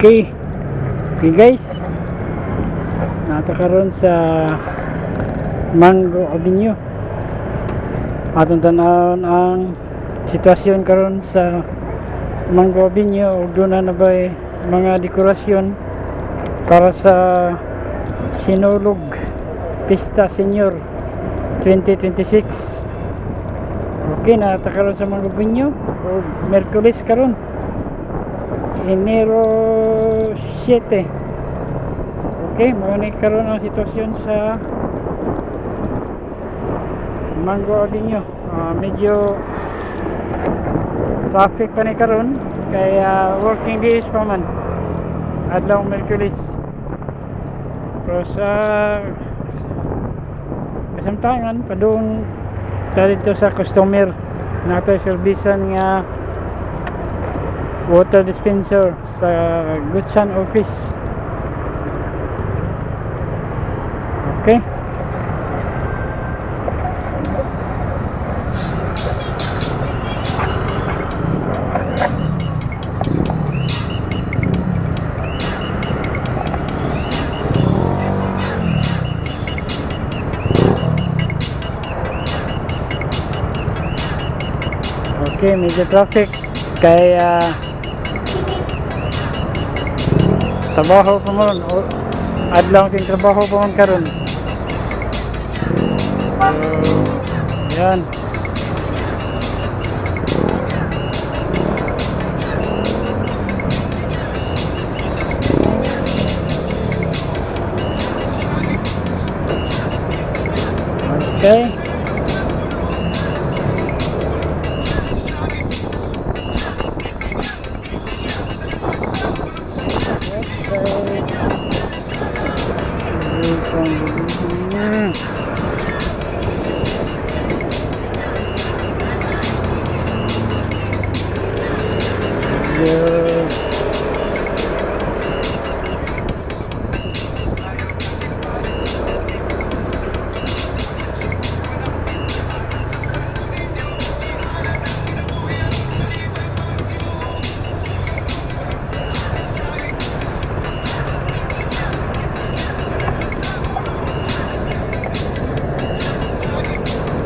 Okay guys. Naa ta karon sa Mango Avenue. Atong tan-awon ang sitwasyon karon sa Mango Avenue ug duna na ba'y mga dekorasyon para sa Sinulog Pista Senior 2026. Okay, naa ta karon sa Mango Avenue ug Miyerkules karon, Enero 7. Okay, mao ni karon ang sitwasyon sa Mango Avenue. Medyo traffic pa ni karon kaya working days pa man, adlaw Miyerkules. Pero sa kasamtangan, padung ta didto sa customer, naa tay servisan nga water dispenser sa Gutsan office. Okay, medyo traffic kaya trabaho pa man o adlaw king trabaho pa man karon. So, yan. Okay. Yeah.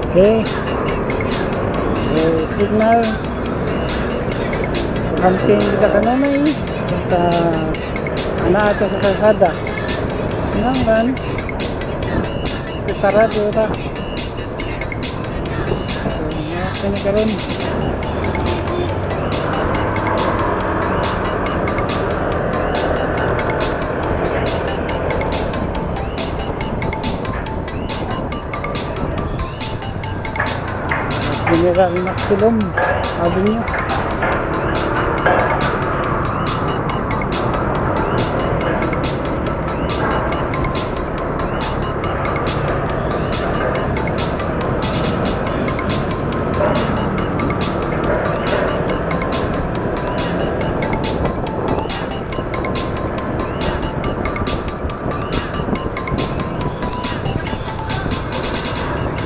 Okay. So, signal. Camping kita kanunay. Sa ana ato sa kalsada. Naman sarado ta. So, ni karon. General Maxilom Avenue.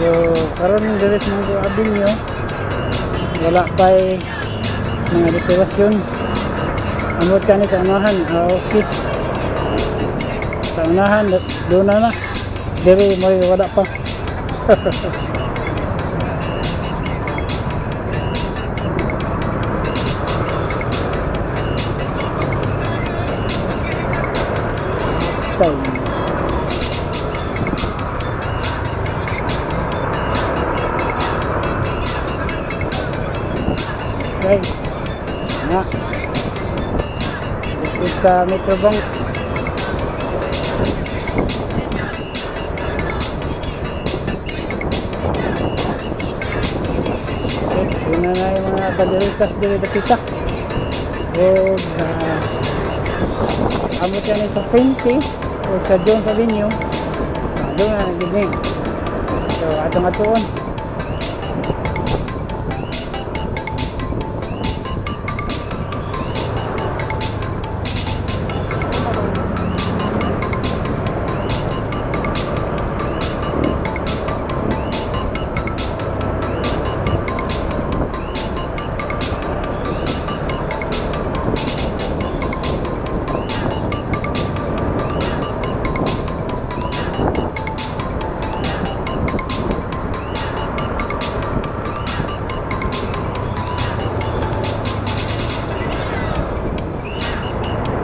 So, karon diri sa Mango Avenue, wala pa'y mga dekorasyon. Amot kani sa unahan, okay. Sa unahan, duna na. Diri mo wala pa. Tay. Okay. Na. Dito sa Metrobank. Okay, una na yung mga banderitas diri dapita. O amot yan sa Fuente o sa Jones Avenue. Doon na naginig. So, atong atuon.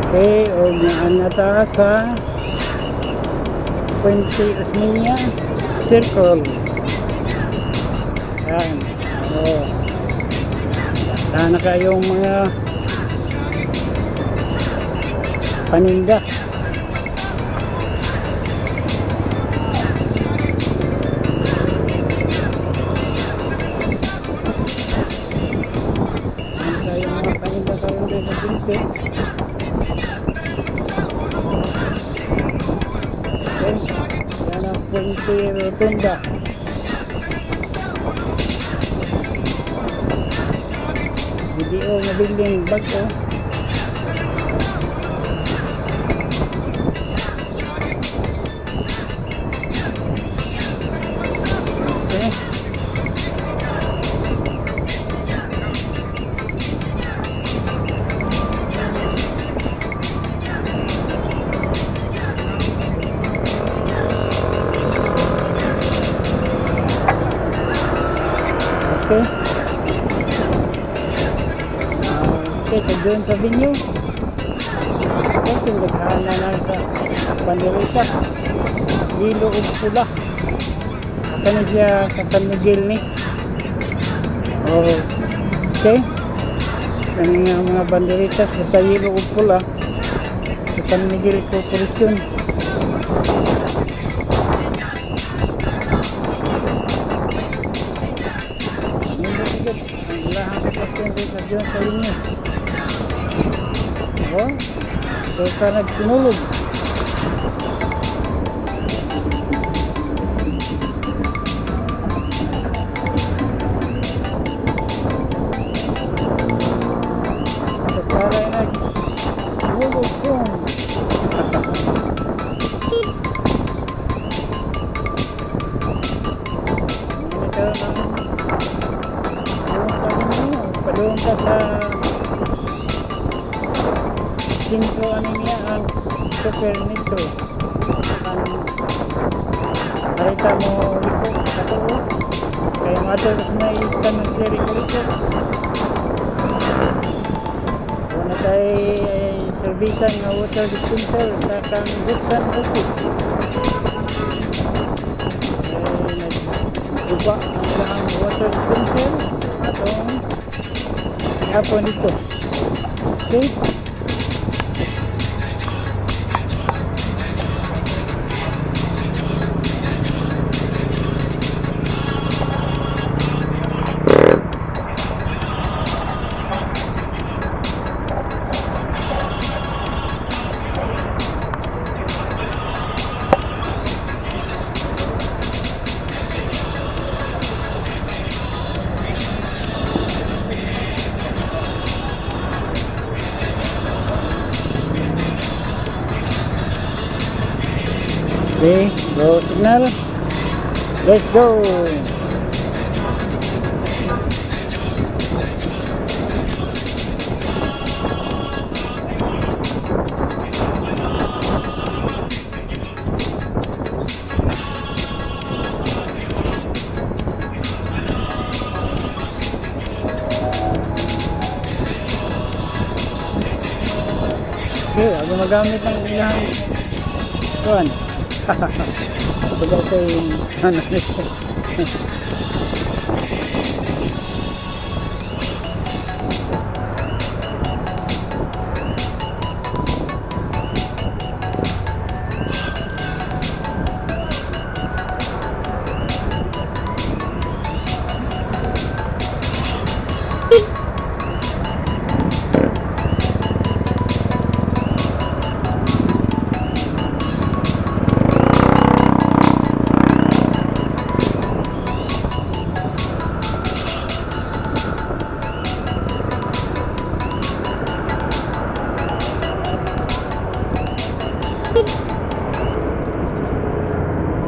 Okay, o naa na ta sa Puente Osmeña Circle. Yan. Oh. Sana kayong mga paninda. Ano kayong mga paninda karon dito sa Puente. Okay. Yan ang Puente Rotunda. Video nga building bago. Okay. Okay. Okay, so doon sa venue. Okay, daghan na lang sa banderita. Yellow ug pula. Kani siya sa San Miguel ni. Oh, okay. Kani nga mga banderitas basta yellow ug pula sa San Miguel Corporation. Ang ilahang sitwasyon dito sa Diyon sa inyo. Oh, so ka nagsinulog. So para nagsinulog kung. Padung ka sa sentro, ano niya ang Super Metro. Ang harita mo liko sa tuo. Kaya mo sa may San Jose Recoletos. Una tayo ay servisan nga water dispenser sa kang Buksan Bukid. Ay nagguba ang ilang water dispenser atong hapon dito. Okay? Okay, go signal. Let's go. Okay, ako magamit ng ilang kuan. Baga ko yung ano nito.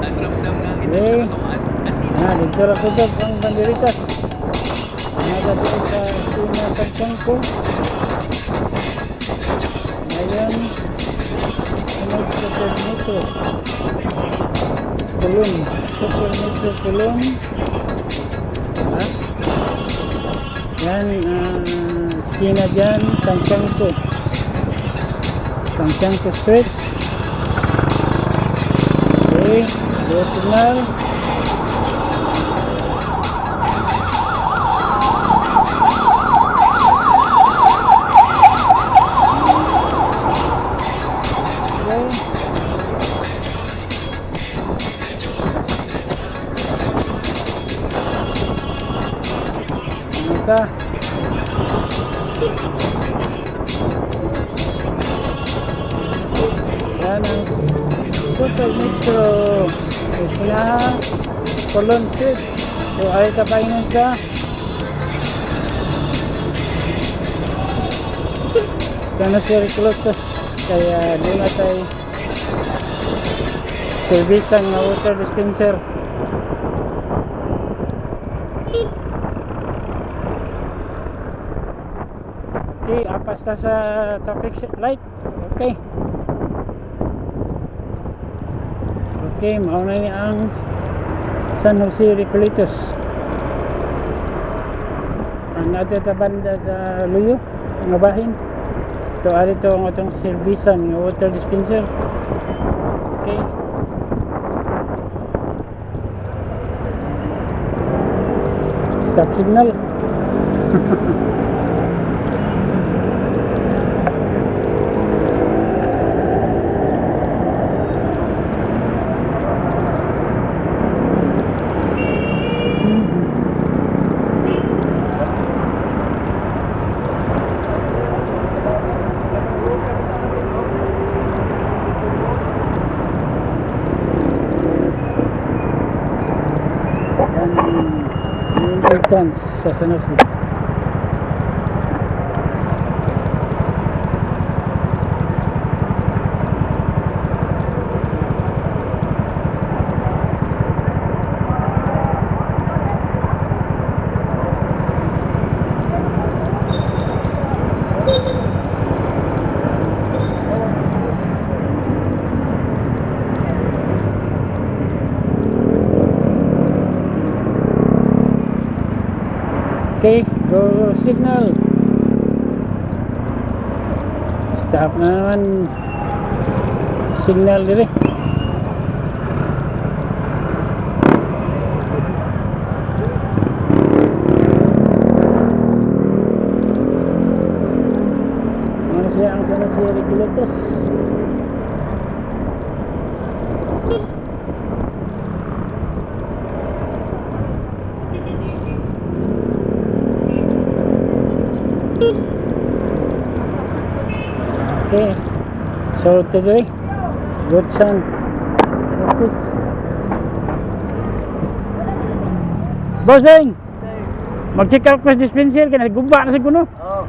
Ang ramdam nga ang edad sa Okay. katawan at isip. Ah, dito ra kusog ang banderitas. Nada dito sa Sina Pagkangko. Ngayon, sunod Super Metro. Kulong. Super Metro Kulong. Ha? Yan, Sina dyan, Tangkangko. Tanchanco Street. Okay, go signal. Okay. Ano ka? Yan ang Total Metro. Ito na Colon Street. So ay tapaingon ka. Sana si Reclutos. Kaya doon na tayo servisan nga water dispenser. Okay, apas ta sa traffic light. Okay. Okay, mao na ni ang San Jose Recoletos. Ang natin ta banda sa Luyo, nga bahin. So, ari to ang atong servisan nga water dispenser. Okay. Stop signal. Yan ang main entrance sa San Jose. Okay, go signal. Stop na naman signal dire. Ano siya ang San Jose Recoletos? Okay. So today, good sun. Office. Bossing! Mag-check out ko sa dispenser, kaya nagguba na siguro. Oh.